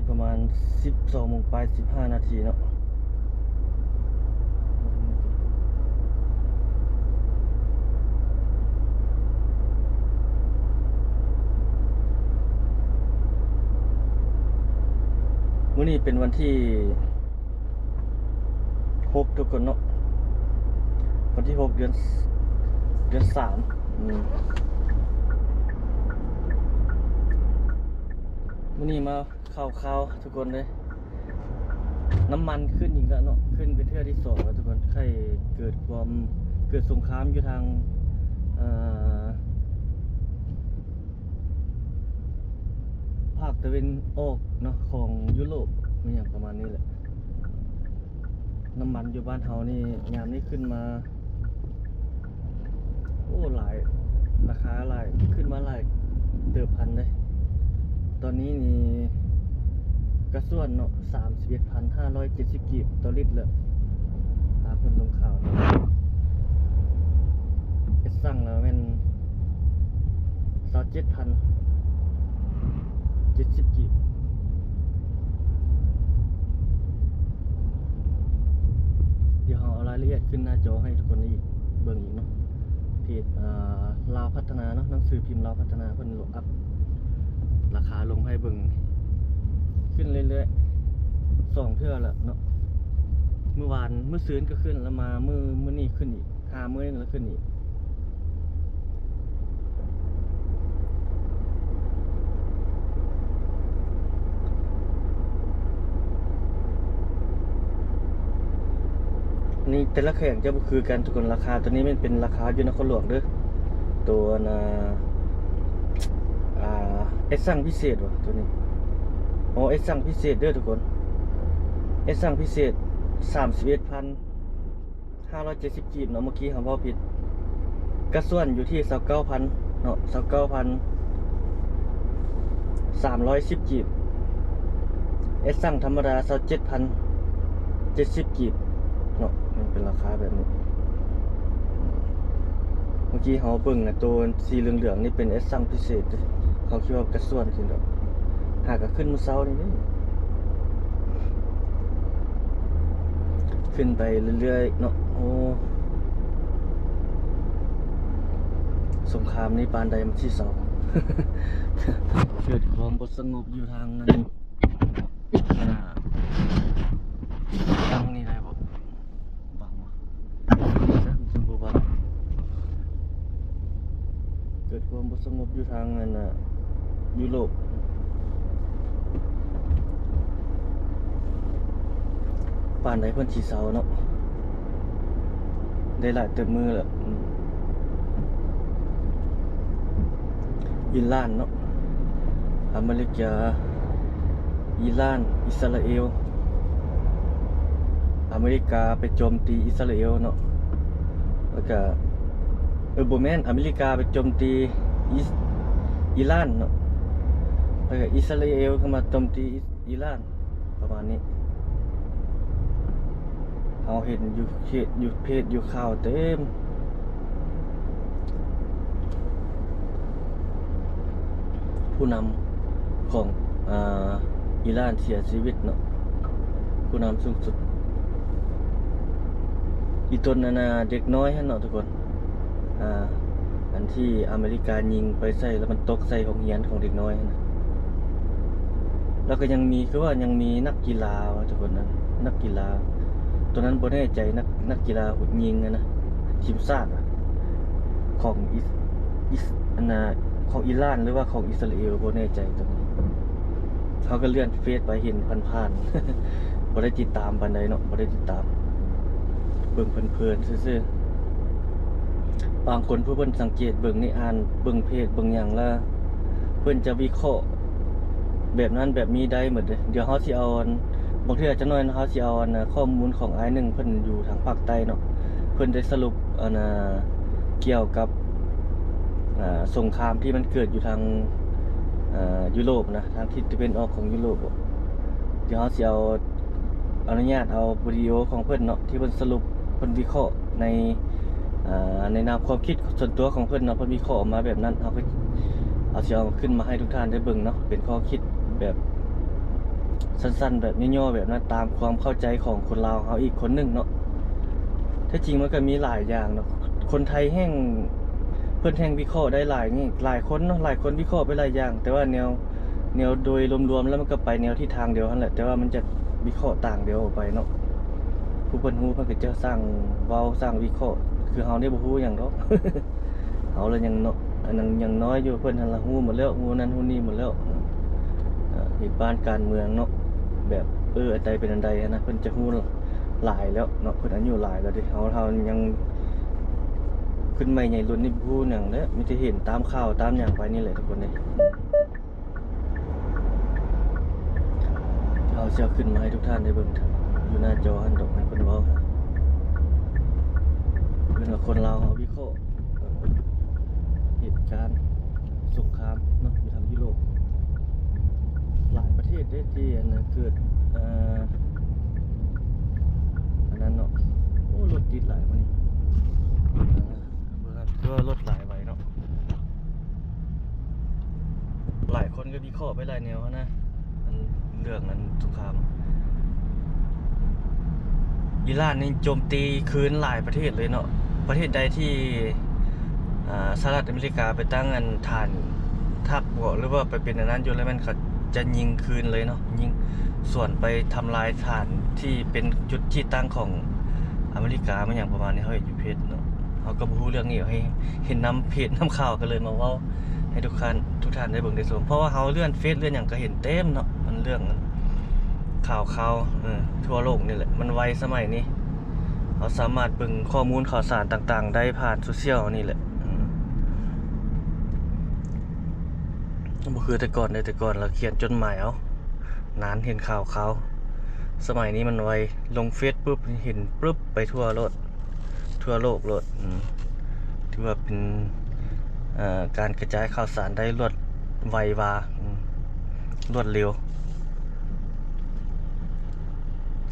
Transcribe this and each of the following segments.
ປະມານສິບສອງໂມງປາຍ ສິບຫ້ານາທີເນາະ. ມື້ນີ້ເປັນວັນທີຫົກ ທຸກຄົນເນາະ, ວັນທີຫົກ ເດືອນ ເດືອນສາມ. ອືມ ມື້ນີ້ມາ ຂ່າວຄາວທຸກຄົນເດ້ ນ້ຳມັນຂຶ້ນອີກແລ້ວເນາະ, ຂຶ້ນເປັນເທື່ອທີສອງແລ້ວທຸກຄົນ. ໄຂ້ເກີດຄວາມ ເກີດສົງຄາມຢູ່ທາງ ເອີ ພາກຕາເວັນອອກເນາະ ຂອງຢູໂຣບ ແມ່ນຫຍັງປະມານນີ້ແຫຼະ. ນ້ຳມັນຢູ່ບ້ານເຮົານີ້ ຍາມນີ້ຂຶ້ນມາ ໂອ້ ຫຼາຍ ລາຄາຫຼາຍ ຂຶ້ນມາຫຼາຍເຕີບພັນເດ້. ຕອນນີ້ນີ້ ກະຊວນເນາະ ສາມສິບເອັດພັນຫ້າຮ້ອຍເຈັດສິບກີບຕໍ່ລິດແລ້ວ ຕາມເພິ່ນລົງຂ່າວເນາະ. ເອັດຊັງແລ້ວແມ່ນຊາວເຈັດພັນ ເຈັດສິບກີບ. ດຽວເຮົາເອົາລາຍລະອຽດຂຶ້ນໜ້າຈໍໃຫ້ທຸກຄົນໄດ້ເບິ່ງອີກເນາະ. ເພຈ ອ່າ ລາວພັດທະນາເນາະ, ໜັງສືພິມລາວພັດທະນາ ເພິ່ນລົງອັບລາຄາລົງໃຫ້ເບິ່ງ ຂຶ້ນເລື້ອຍໆ ສອງເທື່ອແລ້ວເນາະ. ມື້ວານ ມື້ຊືນກໍຂຶ້ນ ແລ້ວມາມື້ ມື້ນີ້ຂຶ້ນອີກ. ຫາມື້ໜຶ່ງແລ້ວຂຶ້ນອີກ. ນີ້ແຕ່ລະແຂວງຈະບໍ່ຄືກັນທຸກຄົນ. ລາຄາໂຕນີ້ແມ່ນເປັນລາຄາຢູ່ນະຄອນຫຼວງເດີ້. ໂຕອັນ ອ່າ ອ່າ ເອັດຊັງພິເສດຫວາ ໂຕນີ້. ອໍ ເອັດຊັງພິເສດເດີ້ທຸກຄົນ. ເອັດຊັງພິເສດ ສາມສິບເອັດພັນ ຫ້າຮ້ອຍເຈັດສິບກີບເນາະ, ເມື່ອກີ້ເຮົາເວົ້າຜິດ. ກະຊວນຢູ່ທີ່ຊາວເກົ້າພັນເນາະ, ຊາວເກົ້າພັນສາມຮ້ອຍສິບກີບ. ເອັດຊັງທຳມະດາ ຊາວເຈັດພັນເຈັດສິບກີບເນາະ. ມັນເປັນລາຄາແບບນີ້. ເມື່ອກີ້ເຮົາເບິ່ງນະ ໂຕສີເຫຼືອງໆນີ້ເປັນເອັດຊັງພິເສດເດ້, ເຮົາຄິດວ່າກະຊວນຊິດອກ. ຫາກະຂຶ້ນມື້ເຊົ້ານີ້ເດ້. ຂຶ້ນໄປເລື້ອຍໆເນາະ. ໂອ້ ສົງຄາມນີ້ປານໃດມັນຊິເຊົາ? ເກີດຄວາມບໍ່ສະຫງົບຢູ່ທາງນັ້ນ. ອ່າ ຕັ້ງນີ້ໄດ້ບໍ່? ບັງວະ ຈັ່ງບໍ່ບັງ. ເກີດຄວາມບໍ່ສະຫງົບຢູ່ທາງອັນນ່າ ຢູໂຣບ. ປານໃດເພິ່ນຊິເຊົາເນາະ? ໄດ້ຫຼາຍເຕີບມື້ແລ້ວ. ອືມ ອີຣານເນາະ, ອາເມລິກາ ອີຣານ ອິດສະຣາເອວ. ອາເມລິກາໄປໂຈມຕີອິດສະຣາເອວເນາະ, ແລ້ວກະ ເອີ ບໍ່ແມ່ນ ອາເມລິກາໄປໂຈມຕີ ອີ ອີຣານເນາະ, ແລ້ວກະອິດສະຣາເອວເຂົ້າມາໂຈມຕີ ອີຣານ ປະມານນີ້. ເຮົາເຫັນຢູ່ເຂດ ຢູ່ເພຈ ຢູ່ຂ່າວເຕັມ. ຜູ້ນຳຂອງ ອ່າ ອີຣານເສຍຊີວິດເນາະ, ຜູ້ນຳສູງສຸດ. ອີຕົນອັນນ່າ ເດັກນ້ອຍຫັ້ນເນາະທຸກຄົນ. ອ່າ ອັນທີ່ອາເມລິກາຍິງໄປໃສ່ ແລ້ວມັນຕົກໃສ່ໂຮງຮຽນຂອງເດັກນ້ອຍຫັ້ນນະ. ແລ້ວກໍຍັງມີ ຄືວ່າຍັງມີນັກກິລາວ່າທຸກຄົນນະ, ນັກກິລາ ໂຕນັ້ນບໍ່ແນ່ໃຈ, ນັກ ນັກກິລາຍິງຫັ້ນນະ ທີມຊາດຂອງອິ ອິ ອັນນ່າ ຂອງອີຣານ ຫຼືວ່າຂອງອິດສະຣາເອວ ບໍ່ແນ່ໃຈໂຕນີ້. ເຮົາກໍເລື່ອນເຟສໄປເຫັນຜ່ານໆ ບໍ່ໄດ້ຕິດຕາມປານໃດເນາະ, ບໍ່ໄດ້ຕິດຕາມ ເບິ່ງເພີນໆຊື່ໆ. ບາງຄົນຜູ້ເພິ່ນສັງເກດເບິ່ງນີ້ ອ່ານເບິ່ງເພຈເບິ່ງຫຍັງລະ ເພິ່ນຈະວິເຄາະແບບນັ້ນແບບນີ້ໄດ້ໝົດເດ້. ດຽວເຮົາຊິເອົາອັນ ບາງເທື່ອຈັກໜ້ອຍເຮົາຊິເອົາອັນ ຂໍ້ມູນຂອງອ້າຍໜຶ່ງ ເພິ່ນຢູ່ທາງພາກໃຕ້ເນາະ, ເພິ່ນໄດ້ສະຫຼຸບອັນ ກ່ຽວກັບ ສົງຄາມທີ່ມັນເກີດຢູ່ທາງ ຢູໂຣບນະ, ທາງທິດຕາເວັນອອກຂອງຢູໂຣບ. ດຽວເຮົາຊິເອົາ ອະນຸຍາດເອົາວິດີໂອຂອງເພິ່ນເນາະ ທີ່ເພິ່ນສະຫຼຸບ ເພິ່ນວິເຄາະໃນ ໃນນາມຄວາມຄິດສ່ວນຕົວຂອງເພິ່ນເນາະ, ເພິ່ນວິເຄາະອອກມາແບບນັ້ນ. ເຮົາກໍເອົາ ຊິເອົາຂຶ້ນມາໃຫ້ທຸກທ່ານໄດ້ເບິ່ງເນາະ, ເປັນຂໍ້ຄິດແບບ ສັ້ນໆ ແບບຫຍໍ້ໆ ແບບນັ້ນ ຕາມຄວາມເຂົ້າໃຈຂອງຄົນລາວເຮົາອີກຄົນໜຶ່ງເນາະ. ແທ້ຈິງມັນກໍມີຫຼາຍຢ່າງເນາະ ຄົນໄທແຮ່ງ ເພິ່ນແຮ່ງວິເຄາະໄດ້ຫຼາຍນີ້ ຫຼາຍຄົນເນາະ ຫຼາຍຄົນວິເຄາະໄປຫຼາຍຢ່າງ ແຕ່ວ່າແນວ ແນວໂດຍລວມໆ ແລ້ວມັນກໍໄປແນວທິດທາງດຽວຫັ້ນແຫຼະ ແຕ່ວ່າມັນຈະວິເຄາະຕ່າງດຽວອອກໄປເນາະ. ຜູ້ເພິ່ນຮູ້ເພິ່ນກໍຈະຊ່າງເວົ້າຊ່າງວິເຄາະ ຄືເຮົານີ້ບໍ່ຮູ້ຫຍັງດອກ. ເຮົາລະຍັງເນາະ ອັນນັ້ນຍັງນ້ອຍຢູ່ ເພິ່ນຫັ້ນລະຮູ້ໝົດແລ້ວ ຮູ້ນັ້ນຮູ້ນີ້ໝົດແລ້ວ ເອີ ເຫດການການເມືອງເນາະ ແບບ ເອີ ອັນໃດເປັນອັນໃດຫັ້ນນະ ເພິ່ນຈະຮູ້ຫຼາຍແລ້ວເນາະ ເພິ່ນອາຍຸຫຼາຍແລ້ວເດ້. ເຮົາ ເຮົາຍັງຂຶ້ນໃໝ່ໃຫຍ່ລຸ້ນນີ້ບໍ່ຮູ້ຫຍັງເດ້ ມີແຕ່ເຫັນຕາມຂ່າວຕາມຫຍັງໄປນີ້ແຫຼະທຸກຄົນເດ້. ເຮົາຊິເອົາຂຶ້ນມາໃຫ້ທຸກທ່ານໄດ້ເບິ່ງຢູ່ໜ້າຈໍຫັ້ນດອກ ໃຫ້ເພິ່ນເວົ້າ ເພິ່ນວ່າຄົນລາວເຮົາວິເຄາະ ເອີ ເຫດການສົງຄາມເນາະ ຢູ່ທາງຢູໂຣບ ຫຼາຍປະເທດເດ້ທີ່ອັນເກີດ ເອີ ອັນນັ້ນເນາະ. ໂອ້ ລົດຕິດຫຼາຍມື້ນີ້ ເອີ ເບິ່ງກັນ ຄືວ່າລົດຫຼາຍໄວເນາະ. ຫຼາຍຄົນກໍວິເຄາະໄປຫຼາຍແນວຫັ້ນນະ ອັນເລື່ອງອັນສົງຄາມ ອີຣານນີ້ໂຈມຕີຄືນຫຼາຍປະເທດເລີຍເນາະ. ປະເທດໃດທີ່ ອ່າ ສະຫະລັດອາເມລິກາໄປຕັ້ງອັນຖານທັບບໍ ຫຼືວ່າໄປເປັນອັນນັ້ນຢູ່ແລ້ວ ແມ່ນເຂົາຈະຍິງຄືນເລີຍເນາະ ຍິງສວນໄປທຳລາຍຖານທີ່ເປັນຈຸດທີ່ຕັ້ງຂອງອາເມລິກາ ແມ່ນຫຍັງປະມານນີ້ ເຮົາເຫັນຢູ່ເພຈເນາະ. ເຮົາກໍບໍ່ຮູ້ເລື່ອງນີ້ ເຫັນນຳເພຈນຳຂ່າວ ກໍເລີຍມາເວົ້າໃຫ້ທຸກທ່ານ ທຸກທ່ານໄດ້ເບິ່ງໄດ້ຊົມ ເພາະວ່າເຮົາເລື່ອນເຟສເລື່ອນຫຍັງກໍເຫັນເຕັມເນາະ. ມັນເລື່ອງ ເອີ ຂ່າວຄາວ ເອີ ທົ່ວໂລກນີ້ແຫຼະ ມັນໄວສະໄໝນີ້ ເຮົາສາມາດເບິ່ງຂໍ້ມູນຂ່າວສານຕ່າງໆໄດ້ຜ່ານໂຊຊຽວນີ້ແຫຼະ ເອີ ບໍ່ຄືແຕ່ກ່ອນເດ້ ແຕ່ກ່ອນລະຂຽນຈົດໝາຍເອົາ ນານເຫັນຂ່າວຄາວ. ສະໄໝນີ້ມັນໄວ ລົງເຟສປຶບ ເຫັນປຶບ ໄປທົ່ວໂລດ ທົ່ວໂລກໂລດ ອືມ ຖືວ່າເປັນ ເອີ ການກະຈາຍຂ່າວສານໄດ້ລວດໄວວາ ອືມ ລວດເລັວ.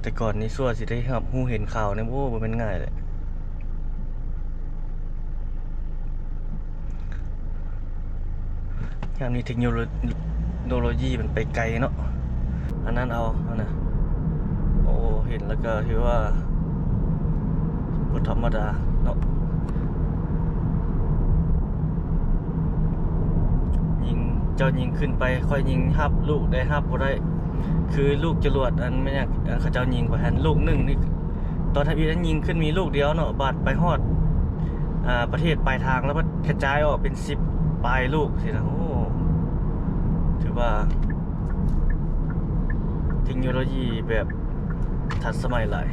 ແຕ່ກ່ອນນີ້ ຊົ່ວຊິໄດ້ຮັບຮູ້ເຫັນຂ່າວນີ້ ໂອ້ ບໍ່ແມ່ນງ່າຍເລີຍ. ຍາມນີ້ເທັກໂນໂລ ໂນໂລຢີມັນໄປໄກເນາະ ອັນນັ້ນເອົາຫັ້ນນະ. ໂອ້ ເຫັນແລ້ວກໍຖືວ່າບໍ່ທຳມະດາເນາະ ຍິງ ເຈົ້າຍິງຂຶ້ນໄປ ຂ້ອຍຍິງຮັບລູກໄດ້ ຮັບບໍ່ໄດ້ ຄືລູກຈະຫຼວດ ອັນແມ່ນຫຍັງ ອັນເຂົາເຈົ້າຍິງໄປຫັ້ນ ລູກໜຶ່ງນີ້ ຕອນທຳອິດນັ້ນຍິງຂຶ້ນມີລູກດຽວເນາະ ບາດໄປຮອດ ອ່າ ປະເທດປາຍທາງແລ້ວ ມັນກະຈາຍອອກເປັນສິບປາຍລູກຊີ້ນະ. ໂອ້ ຖືວ່າເທັກໂນໂລຢີແບບທັນສະໄໝຫຼາຍ.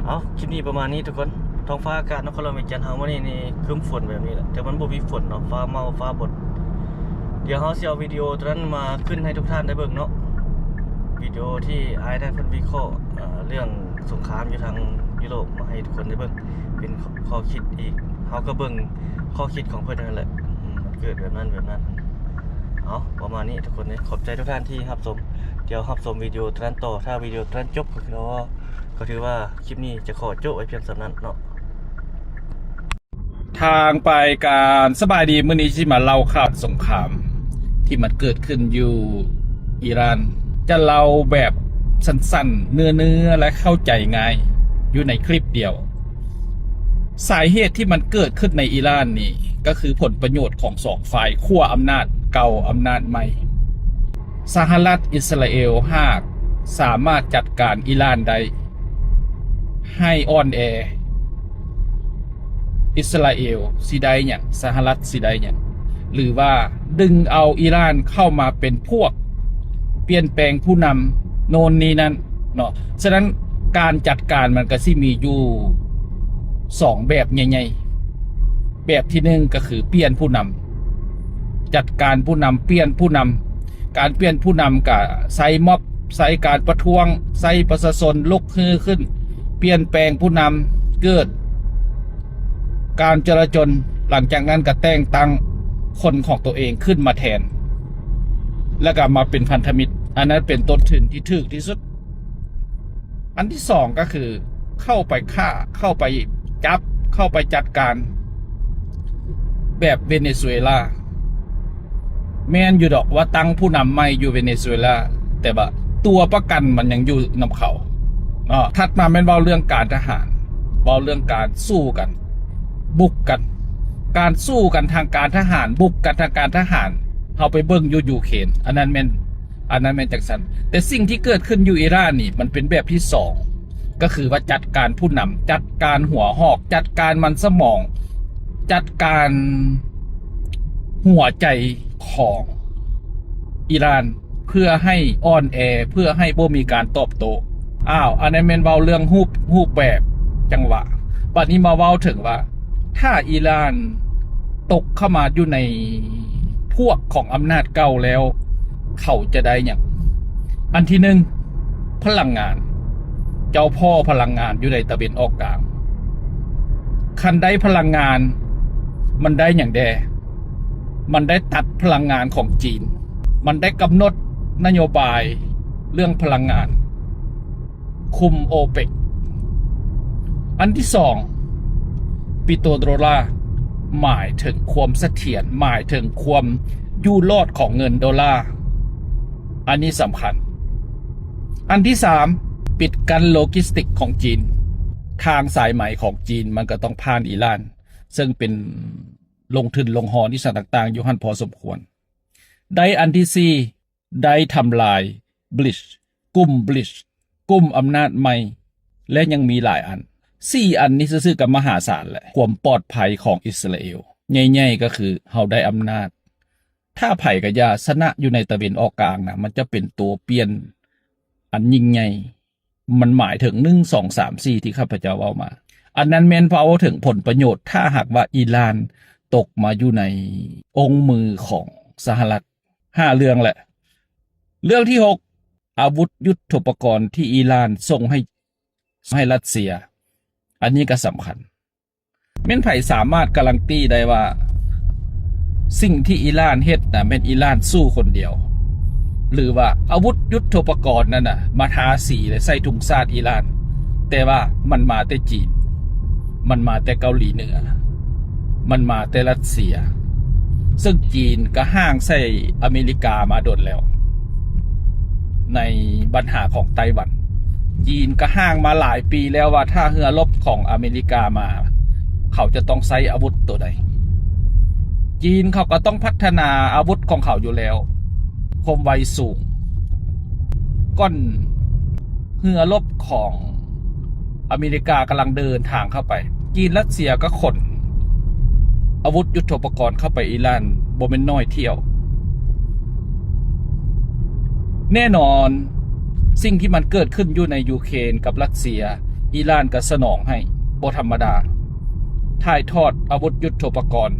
ເອົາ ຄລິບນີ້ປະມານນີ້ທຸກຄົນ. ທ້ອງຟ້າອາກາດນະຄອນຫຼວງວຽງຈັນເຮົາມື້ນີ້ນີ້ຄຶ້ມຝົນແບບນີ້ແຫຼະ ແຕ່ມັນບໍ່ມີຝົນເນາະ ຟ້າເມົາຟ້າບົດ. ດຽວເຮົາຊິເອົາວິດີໂອຕົວນັ້ນມາຂຶ້ນໃຫ້ທຸກທ່ານໄດ້ເບິ່ງເນາະ ວິດີໂອທີ່ອ້າຍນັ້ນເພິ່ນວິເຄາະ ເອີ ເລື່ອງສົງຄາມຢູ່ທາງຢູໂຣບມາໃຫ້ທຸກຄົນໄດ້ເບິ່ງ ເປັນຂໍ້ຄິດອີກ. ເຮົາກໍເບິ່ງຂໍ້ຄິດຂອງເພິ່ນນັ້ນແຫຼະ ອືມ ມັນເກີດແບບນັ້ນແບບນັ້ນ. ເອົາ ປະມານນີ້ທຸກຄົນເດ້ ຂອບໃຈທຸກທ່ານທີ່ຮັບຊົມ. ດຽວຮັບຊົມວິດີໂອຕົວນັ້ນຕໍ່ ຖ້າວິດີໂອຕົວນັ້ນຈົບ ກໍຄືວ່າ ກໍຖືວ່າຄລິບນີ້ຈະຂໍໂຈະໄວ້ພຽງສ່ຳນັ້ນເນາະ. ທາງໄປການ ສະບາຍດີ ມື້ນີ້ຊິມາເລົ່າຂ່າວສົງຄາມທີ່ມັນເກີດຂຶ້ນຢູ່ອີຣານ ຈະເລົ່າແບບສັ້ນໆ ເນື້ອໆ ແລະ ເຂົ້າໃຈງ່າຍຢູ່ໃນຄລິບດຽວ. ສາເຫດທີ່ມັນເກີດຂຶ້ນໃນອີຣານນີ້ ກໍຄືຜົນປະໂຫຍດຂອງສອງຝ່າຍ ຂົ້ວອຳນາດເກົ່າອຳນາດໃໝ່. ສະຫະລັດ ອິດສະຣາເອວຫາກສາມາດຈັດການອີຣານໄດ້ໃຫ້ອ່ອນແອ ອິດສະຣາເອວຊິໄດ້ຫຍັງ? ສະຫະລັດຊິໄດ້ຫຍັງ? ຫຼືວ່າດຶງເອົາອີຣານເຂົ້າມາເປັນພວກປ່ຽນແປງຜູ້ນຳໂນ່ນນີ້ນັ້ນເນາະ. ສະນັ້ນການຈັດການມັນກໍຊິມີຢູ່ສອງແບບໃຫຍ່ໆ. ແບບທີໜຶ່ງກໍຄືປ່ຽນຜູ້ນຳ, ຈັດການຜູ້ນຳ, ປ່ຽນຜູ້ນຳ. ການປ່ຽນຜູ້ນຳກະໃຊ້ມັອບ, ໃຊ້ການປະທ້ວງ, ໃຊ້ປະຊາຊົນລຸກຮືຂຶ້ນ, ປ່ຽນແປງຜູ້ນຳ, ເກີດການຈະລາຈົນ, ຫຼັງຈາກນັ້ນກະແຕ່ງຕັ້ງຄົນຂອງໂຕເອງຂຶ້ນມາແທນ ແລ້ວກະມາເປັນພັນທະມິດ. ອັນນັ້ນເປັນຕົ້ນທຶນທີ່ຖືກທີ່ສຸດ. ອັນທີສອງກໍຄືເຂົ້າໄປຂ້າ, ເຂົ້າໄປຈັບ, ເຂົ້າໄປຈັດການແບບເວເນຊູເອລາ. ແມ່ນຢູ່ດອກວ່າຕັ້ງຜູ້ນຳໃໝ່ຢູ່ເວເນຊູເອລາ, ຕ່ວ່າຕົວປະກັນມັນຍັງຢູ່ນຳເຂົາເນາະ. ຖັດມາແມ່ນເວົ້າເລື່ອງການທະຫານ, ເວົ້າເລື່ອງການສູ້ກັນ, ບຸກກັນ, ການສູ້ກັນທາງການທະຫານ, ບຸກກັນທາງການທະຫານ, ເຮົາໄປເບິ່ງຢູ່ຢູເຄຣນ, ອັນນັ້ນແມ່ນ ອັນນັ້ນແມ່ນຈັ່ງຊັ້ນ. ແຕ່ສິ່ງທີ່ເກີດຂຶ້ນຢູ່ອີຣານນີ້ ມັນເປັນແບບທີສອງ, ກໍຄືວ່າຈັດການຜູ້ນຳ, ຈັດການຫົວຫອກ, ຈັດການມັນສະໝອງ, ຈັດການຫົວໃຈຂອງອີຣານ ເພື່ອໃຫ້ອ່ອນແອ, ເພື່ອໃຫ້ບໍ່ມີການຕອບໂຕ້. ອ້າວ, ອັນນັ້ນແມ່ນເວົ້າເລື່ອງຮູບ, ຮູບແບບ, ຈັງຫວະ. ບັດນີ້ມາເວົ້າເຖິງວ່າ ຖ້າອີຣານຕົກເຂົ້າມາຢູ່ໃນພວກຂອງອຳນາດເກົ່າແລ້ວ ເຂົາຈະໄດ້ຫຍັງ? ອັນທີໜຶ່ງ, ພະລັງງານ. ເຈົ້າພໍ່ພະລັງງານຢູ່ໃນຕາເວັນອອກກາງ. ຄັນໄດ້ພະລັງງານ, ມັນໄດ້ຫຍັງແດ່? ມັນໄດ້ຕັດພະລັງງານຂອງຈີນ. ມັນໄດ້ກຳນົດນະໂຍບາຍເລື່ອງພະລັງງານ. ຄຸມໂອເປກ. ອັນທີສອງ, ປິໂຕໂດລາ, ໝາຍເຖິງຄວາມສະຖຽນ, ໝາຍເຖິງຄວາມຢູ່ລອດຂອງເງິນໂດລາ. ອັນນີ້ສຳຄັນ. ອັນທີສາມ, ປິດກັ້ນໂລຈິສຕິກຂອງຈີນ. ທາງສາຍໄໝຂອງຈີນມັນກໍຕ້ອງຜ່ານອີຣານ, ເຊິ່ງເປັນໂຮງທຶນໂຮງຮອນອີ່ສັງຕ່າງໆຢູ່ຫັ້ນພໍສົມຄວນ. ໄດ້ອັນທີສີ່, ໄດ້ທຳລາຍບຣິກ, ກຸ່ມບຣິກ, ກຸ່ມອຳນາດໃໝ່ ແລະ ຍັງມີຫຼາຍອັນ. ສີ່ອັນນີ້ຊື່ໆກໍມະຫາສານແຫຼະ. ຄວາມປອດໄພຂອງອິດສະຣາເອວໃຫຍ່ໆ ກໍຄືເຮົາໄດ້ອຳນາດ. ຖ້າໃຜກໍຢ່າຊະນະຢູ່ໃນຕາເວັນອອກກາງນະ, ມັນຈະເປັນຕົວປ່ຽນອັນຍິ່ງໃຫຍ່. ມັນໝາຍເຖິງ ໜຶ່ງ ສອງ ສາມ ສີ່ ທີ່ຂ້າພະເຈົ້າເວົ້າມາ. ອັນນັ້ນແມ່ນເວົ້າເຖິງຜົນປະໂຫຍດ ຖ້າຫາກວ່າອີຣານຕົກມາຢູ່ໃນອົງມືຂອງສະຫະລັດ. ຫ້າເລື່ອງແຫຼະ. ເລື່ອງທີຫົກ, ອາວຸດຍຸດໂທປະກອນທີ່ອີຣານສົ່ງໃຫ້, ໃຫ້ຣັດເຊຍ. ອັນນີ້ກໍສຳຄັນ. ແມ່ນໃຜສາມາດກາຣັນຕີໄດ້ວ່າ ສິ່ງທີ່ອີຣານເຮັດນະ ແມ່ນອີຣານສູ້ຄົນດຽວ ຫຼືວ່າອາວຸດຍຸດໂທປະກອນນັ້ນນະ ມາທາສີ ແລະ ໃສ່ທຸງຊາດອີຣານ? ແຕ່ວ່າມັນມາແຕ່ຈີນ, ມັນມາແຕ່ເກົາຫຼີເໜືອ, ມັນມາແຕ່ຣັດເຊຍ, ເຊິ່ງຈີນກໍຮ້າງໃສ່ອາເມລິກາມາດົນແລ້ວ ໃນບັນຫາຂອງໄຕ້ຫວັນ. ຈີນກໍຮ້າງມາຫຼາຍປີແລ້ວວ່າ ຖ້າເຮືອລົບຂອງອາເມລິກາມາ ເຂົາຈະຕ້ອງໃຊ້ອາວຸດໂຕໃດ. ຈີນເຂົາກໍຕ້ອງພັດທະນາອາວຸດຂອງເຂົາຢູ່ແລ້ວ, ຄວາມໄວສູງ. ກ່ອນເຮືອລົບຂອງອາເມລິກາກຳລັງເດີນທາງເຂົ້າໄປ, ຈີນ ຣັດເຊຍກໍຂົນອາວຸດຍຸດໂທປະກອນເຂົ້າໄປອີຣານບໍ່ແມ່ນໜ້ອຍຖ້ຽວ. ແນ່ນອນ, ສິ່ງທີ່ມັນເກີດຂຶ້ນຢູ່ໃນຢູເຄຣນກັບຣັດເຊຍ, ອີຣານກໍສະໜອງໃຫ້ບໍ່ທຳມະດາ. ຖ່າຍທອດອາວຸດຍຸດໂທປະກອນ,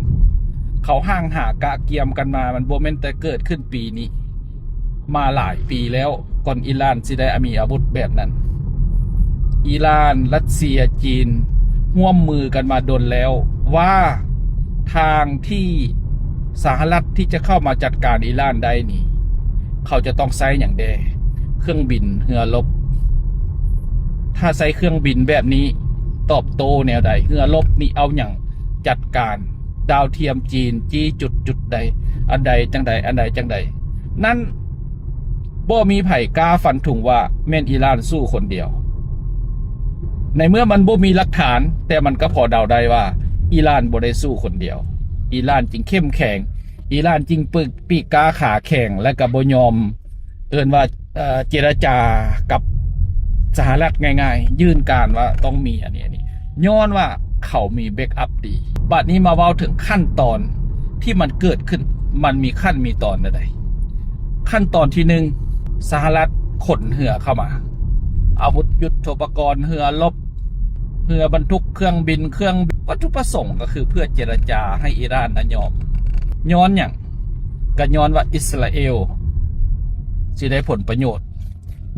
ເຂົາຮ່າງຫາກະກຽມກັນມາ, ມັນບໍ່ແມ່ນແຕ່ເກີດຂຶ້ນປີນີ້, ມາຫຼາຍປີແລ້ວ, ກ່ອນອີຣານຊິໄດ້ມີອາວຸດແບບນັ້ນ. ອີຣານ, ຣັດເຊຍ, ຈີນ ຮ່ວມມືກັນມາດົນແລ້ວ ວ່າທາງທີ່ສະຫະລັດທີ່ຈະເຂົ້າມາຈັດການອີຣານໄດ້ນີ້ ເຂົາຈະຕ້ອງໃຊ້ຫຍັງແດ່? ເຄື່ອງບິນ, ເຮືອລົບ. ຖ້າໃຊ້ເຄື່ອງບິນແບບນີ້ ຕອບໂຕ້ແນວໃດ? ເຮືອລົບນີ້ເອົາຫຍັງຈັດການ? ດາວທຽມຈີນຊີ້ຈຸດຈຸດໃດ, ອັນໃດຈັ່ງໃດ, ອັນໃດຈັ່ງໃດ. ນັ້ນ ບໍ່ມີໃຜກ້າຟັນທຸງວ່າແມ່ນອີຣານສູ້ຄົນດຽວ. ໃນເມື່ອມັນບໍ່ມີຫຼັກຖານ, ແຕ່ມັນກໍພໍເດົາໄດ້ວ່າອີຣານບໍ່ໄດ້ສູ້ຄົນດຽວ. ອີຣານຈຶ່ງເຂັ້ມແຂງ, ອີຣານຈຶ່ງປີກກ້າຂາແຂງ ແລະ ກໍບໍ່ຍອມ, ເອີ້ນວ່າ, ເອີ, ເຈລະຈາກັບສະຫະລັດງ່າຍໆ, ຍື່ນການວ່າຕ້ອງມີອັນນີ້, ອັນນີ້. ຍ້ອນວ່າເຂົາມີແບັກອັບດີ. ບາດນີ້ມາເວົ້າເຖິງຂັ້ນຕອນທີ່ມັນເກີດຂຶ້ນ, ມັນມີຂັ້ນມີຕອນແນວໃດ? ຂັ້ນຕອນທີໜຶ່ງ, ສະຫະລັດຂົນເຮືອເຂົ້າມາ, ອາວຸດຍຸດໂທປະກອນ, ເຮືອລົບ, ເຮືອບັນທຸກເຄື່ອງບິນ, ເຄື່ອງ, ວັດຖຸປະສົງກໍຄືເພື່ອເຈລະຈາໃຫ້ອີຣານນະຍອມ. ຍ້ອນຫຍັງ? ກໍຍ້ອນວ່າອິດສະຣາເອວຊິໄດ້ຜົນປະໂຫຍດ.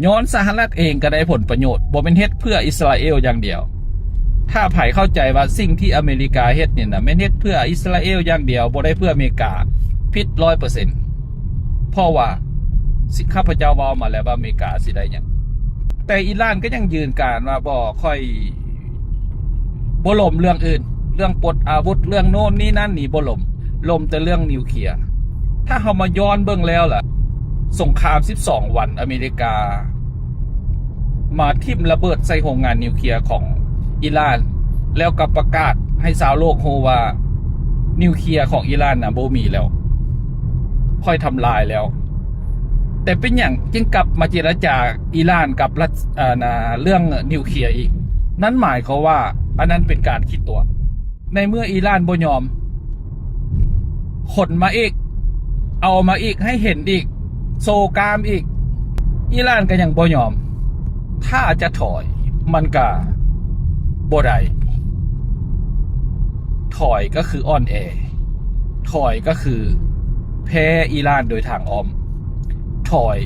ຍ້ອນສະຫະລັດເອງກໍໄດ້ຜົນປະໂຫຍດ, ບໍ່ແມ່ນເຮັດເພື່ອອິດສະຣາເອວຢ່າງດຽວ. ຖ້າໃຜເຂົ້າໃຈວ່າສິ່ງທີ່ອາເມລິກາເຮັດນີ້ນະ ແມ່ນເຮັດເພື່ອອິດສະຣາເອວຢ່າງດຽວ, ບໍ່ໄດ້ເພື່ອອາເມລິກາ, ຜິດຮ້ອຍເປີເຊັນ. ເພາະວ່າ ຊິ, ຂ້າພະເຈົ້າເວົ້າມາແລ້ວວ່າອາເມລິກາຊິໄດ້ຫຍັງ. ແຕ່ອີຣານກໍຍັງຢືນການວ່າ ບໍ່, ຂ້ອຍບໍ່ລົມເລື່ອງອື່ນ, ເລື່ອງປົດອາວຸດ, ເລື່ອງໂນ້ນນີ້ນັ້ນນີ້ບໍ່ລົມ, ລົມແຕ່ເລື່ອງນິວເຄຍ. ຖ້າເຮົາມາຍ້ອນເບິ່ງແລ້ວລະ, ສົງຄາມສິບສອງວັນ ອາເມລິກາມາຖິ້ມລະເບີດໃສ່ໂຮງງານນິວເຄຍຂອງອີຣານ ແລ້ວກໍປະກາດໃຫ້ຊາວໂລກຮູ້ວ່ານິວເຄຍຂອງອີຣານນະບໍ່ມີແລ້ວ ຂ້ອຍທຳລາຍແລ້ວ. ແຕ່ເປັນຫຍັງຈຶ່ງກັບມາເຈລະຈາອີຣານກັບຣັດ ອາ ນາ ເລື່ອງນິວເຄຍອີກ? ນັ້ນໝາຍຄວາມວ່າອັນນັ້ນເປັນການຂີ້ຕົວະ. ໃນເມື່ອອີຣານບໍ່ຍອມ ຂົນມາອີກ ເອົາມາອີກ ໃຫ້ເຫັນອີກ ໂຊກ້າມອີກ ອີຣານກໍຍັງບໍ່ຍອມ. ຖ້າຈະຖອຍ ມັນກໍບໍ່ໄດ້. ຖອຍກໍຄືອ່ອນແອ, ຖອຍກໍຄືແພ້ອີຣານໂດຍທາງອ້ອມ, ຖອຍ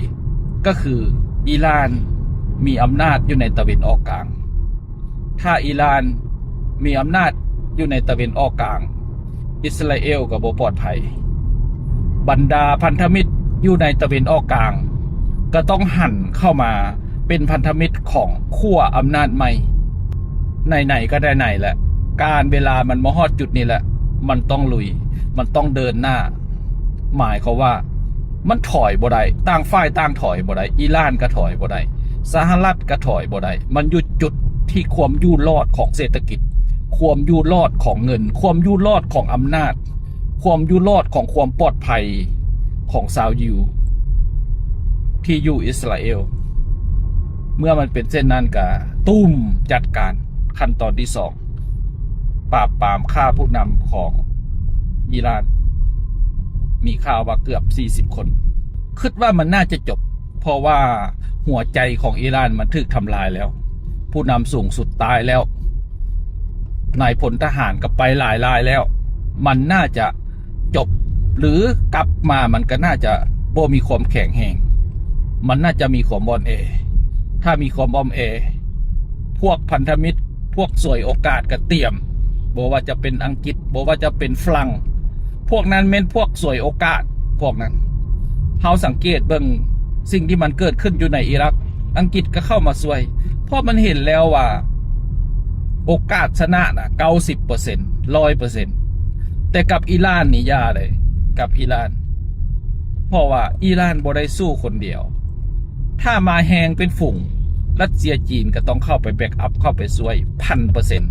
ກໍຄືອີຣານມີອຳນາດຢູ່ໃນຕາເວັນອອກກາງ. ຖ້າອີຣານມີອຳນາດຢູ່ໃນຕາເວັນອອກກາງ, ອິດສະຣາເອວກໍບໍ່ປອດໄພ. ບັນດາພັນທະມິດຢູ່ໃນຕາເວັນອອກກາງ ກໍຕ້ອງຫັນເຂົ້າມາເປັນພັນທະມິດຂອງຂົ້ວອຳນາດໃໝ່. ໄຫນໆກໍໄດ້ໄຫນແຫຼະ, ການເວລາມັນມາຮອດຈຸດນີ້ແຫຼະ, ມັນຕ້ອງລຸຍ, ມັນຕ້ອງເດີນໜ້າ. ໝາຍຄວາມວ່າມັນຖອຍບໍ່ໄດ້, ຕ່າງຝ່າຍຕ່າງຖອຍບໍ່ໄດ້, ອີຣານກໍຖອຍບໍ່ໄດ້, ສະຫະລັດກໍຖອຍບໍ່ໄດ້. ມັນຢູ່ຈຸດທີ່ຄວາມຢູ່ລອດຂອງເສດຖະກິດ, ຄວາມຢູ່ລອດຂອງເງິນ, ຄວາມຢູ່ລອດຂອງອຳນາດ, ຄວາມຢູ່ລອດຂອງຄວາມປອດໄພຂອງຊາວຢິວທີ່ຢູ່ອິດສະຣາເອວ. ເມື່ອມັນເປັນເຊັ່ນນັ້ນ ກະຕຸ້ມ ຈັດການ. ຂັ້ນຕອນທີສອງ ປາບປາມຂ້າຜູ້ນຳຂອງອີຣານ, ມີຂ່າວວ່າເກືອບສີ່ສິບຄົນ. ຄິດວ່າມັນໜ້າຈະຈົບ, ເພາະວ່າຫົວໃຈຂອງອີຣານມັນຖືກທຳລາຍແລ້ວ, ຜູ້ນຳສູງສຸດຕາຍແລ້ວ, ນາຍພົນທະຫານກໍໄປຫຼາຍລາຍແລ້ວ. ມັນໜ້າຈະຈົບ ຫຼື ກັບມາມັນກໍໜ້າຈະບໍ່ມີຄວາມແຂງແຮງ, ມັນໜ້າຈະມີຄວາມອ່ອນແອ. ຖ້າມີຄວາມອ່ອນແອ, ພວກພັນທະມິດ, ພວກສວຍໂອກາດກໍຕຽມ, ບໍ່ວ່າຈະເປັນອັງກິດ, ບໍ່ວ່າຈະເປັນຝຣັ່ງ, ພວກນັ້ນແມ່ນພວກສວຍໂອກາດ. ພວກນັ້ນ ເຮົາສັງເກດເບິ່ງສິ່ງທີ່ມັນເກີດຂຶ້ນຢູ່ໃນອີຣັກ, ອັງກິດກໍເຂົ້າມາຊ່ວຍ, ເພາະມັນເຫັນແລ້ວວ່າໂອກາດຊະນະນະ ເກົ້າສິບເປີເຊັນ ຮ້ອຍເປີເຊັນ. ແຕ່ກັບອີຣານນີ້ຢ່າເລີຍ, ກັບອີຣານ, ເພາະວ່າອີຣານບໍ່ໄດ້ສູ້ຄົນດຽວ. ຖ້າມາແຮງເປັນຝູງ, ຣັດເຊຍຈີນກໍຕ້ອງເຂົ້າໄປແບັກອັບ, ເຂົ້າໄປຊ່ວຍ ພັນເປີເຊັນ.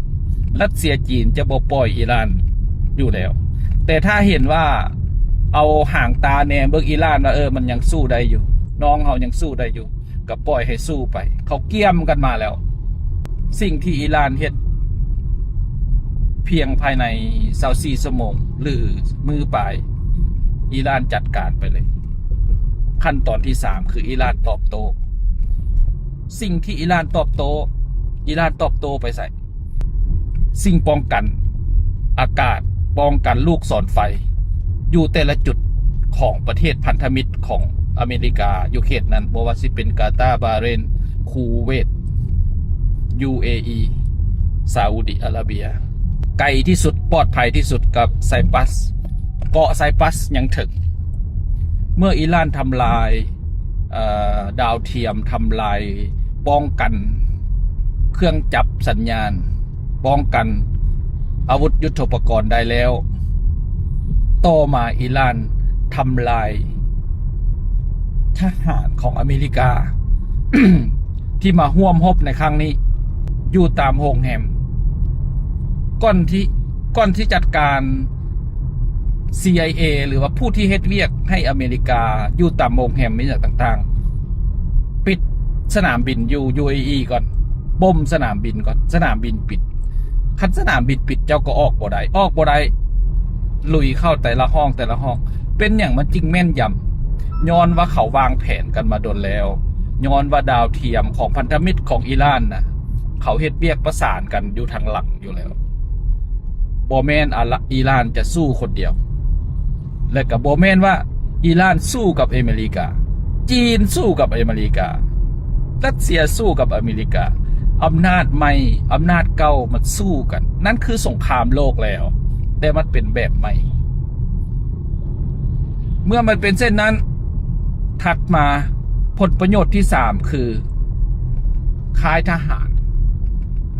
ຣັດເຊຍຈີນຈະບໍ່ປ່ອຍອີຣານຢູ່ແລ້ວ. ແຕ່ຖ້າເຫັນວ່າເອົາຫາງຕາແນມເບິ່ງອີຣານວ່າ, ເອີ, ມັນຍັງສູ້ໄດ້ຢູ່, ນ້ອງເຮົາຍັງສູ້ໄດ້ຢູ່, ກໍປ່ອຍໃຫ້ສູ້ໄປ. ເຂົາກຽມກັນມາແລ້ວ. ສິ່ງທີ່ອີຣານເຮັດ ພຽງພາຍໃນຊາວສີ່ຊົ່ວໂມງ ຫຼື ມື້ປາຍ, ອີຣານຈັດການໄປເລີຍ. ຂັ້ນຕອນທີສາມ ຄືອີຣານຕອບໂຕ້. ສິ່ງທີ່ອີຣານຕອບໂຕ້, ອີຣານຕອບໂຕ້ໄປໃສ? ສິ່ງປ້ອງກັນອາກາດ, ປ້ອງກັນລູກສອນໄຟ ຢູ່ແຕ່ລະຈຸດຂອງປະເທດພັນທະມິດຂອງອາເມລິກາ ຢູ່ເຂດນັ້ນ, ບໍ່ວ່າຊິເປັນກາຕາ, ບາເຣນ, ຄູເວດ, ຢູເອອີ, ຊາອຸດີອາຣາເບຍ. ໄກທີ່ສຸດ, ປອດໄພທີ່ສຸດກັບໄຊປຣັສ, ເກາະໄຊປຣັສຍັງເຖິງ. ເມື່ອອີຣານທຳລາຍ ເອີ ດາວທຽມ, ທຳລາຍປ້ອງກັນເຄື່ອງຈັບສັນຍານ, ປ້ອງກັນອາວຸດຍຸດໂທປະກອນໄດ້ແລ້ວ, ຕໍ່ມາອີຣານທຳລາຍທະຫານຂອງອາເມລິກາ ທີ່ມາຮ່ວມຮົບໃນຄັ້ງນີ້ ຢູ່ຕາມໂຮງແຮມ. ກ່ອນທີ່, ກ່ອນທີ່ຈັດການ ຊີໄອເອ ຫຼືວ່າຜູ້ທີ່ເຮັດວຽກໃຫ້ອາເມລິກາຢູ່ຕາມໂຮງແຮມອີ່ຫຍັງຕ່າງໆ, ປິດສະໜາມບິນຢູ່ ຢູເອອີ ກ່ອນ, ບົ່ມສະໜາມບິນກ່ອນ, ສະໜາມບິນປິດ. ຄັນສະໜາມບິນປິດ ເຈົ້າກໍອອກບໍ່ໄດ້, ອອກບໍ່ໄດ້, ລຸຍເຂົ້າແຕ່ລະຫ້ອງ, ແຕ່ລະຫ້ອງ. ເປັນຫຍັງມັນຈຶ່ງແມ່ນຢຳ? ຍ້ອນວ່າເຂົາວາງແຜນກັນມາດົນແລ້ວ, ຍ້ອນວ່າດາວທຽມຂອງພັນທະມິດຂອງອີຣານນະ, ເຂົາເຮັດວຽກປະສານກັນຢູ່ທາງຫຼັງ ຢູ່ແລ້ວ. ບໍ່ແມ່ນອາລະ ອີຣານຈະສູ້ຄົນດຽວ ແລະ ກໍບໍ່ແມ່ນວ່າອີຣານສູ້ກັບອາເມລິກາ, ຈີນສູ້ກັບອາເມລິກາ, ຣັດເຊຍສູ້ກັບອາເມລິກາ. ອຳນາດໃໝ່, ອຳນາດເກົ່າ ມັນສູ້ກັນ. ນັ້ນຄືສົງຄາມໂລກແລ້ວ, ແຕ່ມັນເປັນແບບໃໝ່. ເມື່ອມັນເປັນເຊັ່ນນັ້ນ, ຖັດມາ ຜົນປະໂຫຍດທີສາມ ຄື ຄ້າຍທະຫານ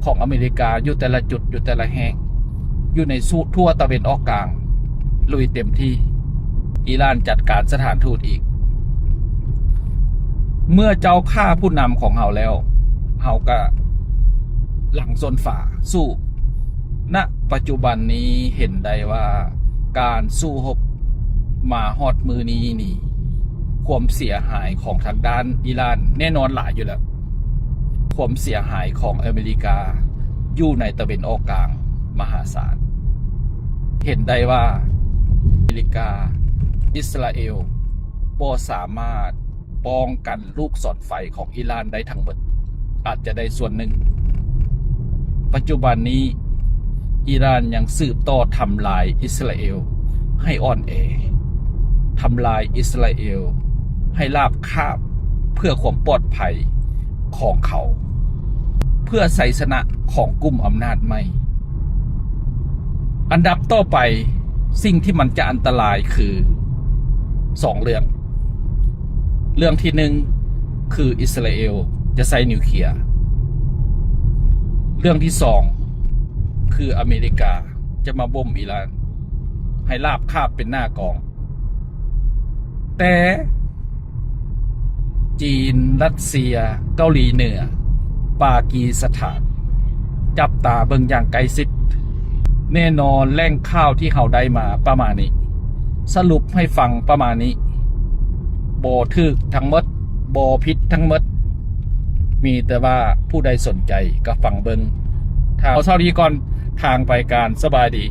ຂອງອາເມລິກາຢູ່ແຕ່ລະຈຸດ, ຢູ່ແຕ່ລະແຫ່ງ, ຢູ່ໃນສູ່ ທົ່ວຕາເວັນອອກກາງ, ລຸຍເຕັມທີ່. ອີຣານຈັດການສະຖານທູດອີກ. ເມື່ອເຈົ້າຂ້າຜູ້ນຳຂອງເຮົາແລ້ວ ເຮົາກໍຫຼັງຊົນຝາສູ້. ນະປັດຈຸບັນນີ້ເຫັນໄດ້ວ່າ ການສູ້ຮົບມາຮອດມື້ນີ້ນີ້ ຄວາມເສຍຫາຍຂອງທາງດ້ານອີຣານແນ່ນອນຫຼາຍຢູ່ແລ້ວ. ຄວາມເສຍຫາຍຂອງອາເມລິກາຢູ່ໃນຕາເວັນອອກກາງມະຫາສານ. ເຫັນໄດ້ວ່າອາເມລິກາ, ອິດສະຣາເອວບໍ່ສາມາດປ້ອງກັນລູກສອນໄຟຂອງອີຣານໄດ້ທັງໝົດ, ອາດຈະໄດ້ສ່ວນໜຶ່ງ. ປັດຈຸບັນນີ້ ອີຣານຍັງສືບຕໍ່ທຳລາຍອິດສະຣາເອວໃຫ້ອ່ອນແອ, ທຳລາຍອິດສະຣາເອວໃຫ້ລາບຄາບ ເພື່ອຄວາມປອດໄພຂອງເຂົາ, ເພື່ອໄຊຊະນະຂອງກຸ່ມອຳນາດໃໝ່. ອັນດັບຕໍ່ໄປ, ສິ່ງທີ່ມັນຈະອັນຕະລາຍຄືສອງເລື່ອງ. ເລື່ອງທີໜຶ່ງຄືອິດສະຣາເອວຈະໃຊ້ນິວເຄຍ. ເລື່ອງທີສອງຄືອາເມລິກາຈະມາບົ່ມອີຣານໃຫ້ລາບຄາບເປັນໜ້າກອງ. ແຕ່ຈີນ, ຣັດເຊຍ, ເກົາຫຼີເໜືອ, ປາກີສະຖານ ຈັບຕາເບິ່ງຢ່າງໃກ້ຊິດ. ແນ່ນອນ, ແຫຼ່ງຂ່າວທີ່ເຮົາໄດ້ມາປະມານນີ້, ສະຫຼຸບໃຫ້ຟັງປະມານນີ້, ບໍ່ຖືກທັງໝົດ, ບໍ່ຜິດທັງໝົດ, ມີແຕ່ວ່າຜູ້ໃດສົນໃຈກໍຟັງເບິ່ງ. ຖ້າເທົ່ານີ້ກ່ອນ, ທາງໄປການ, ສະບາຍດີ.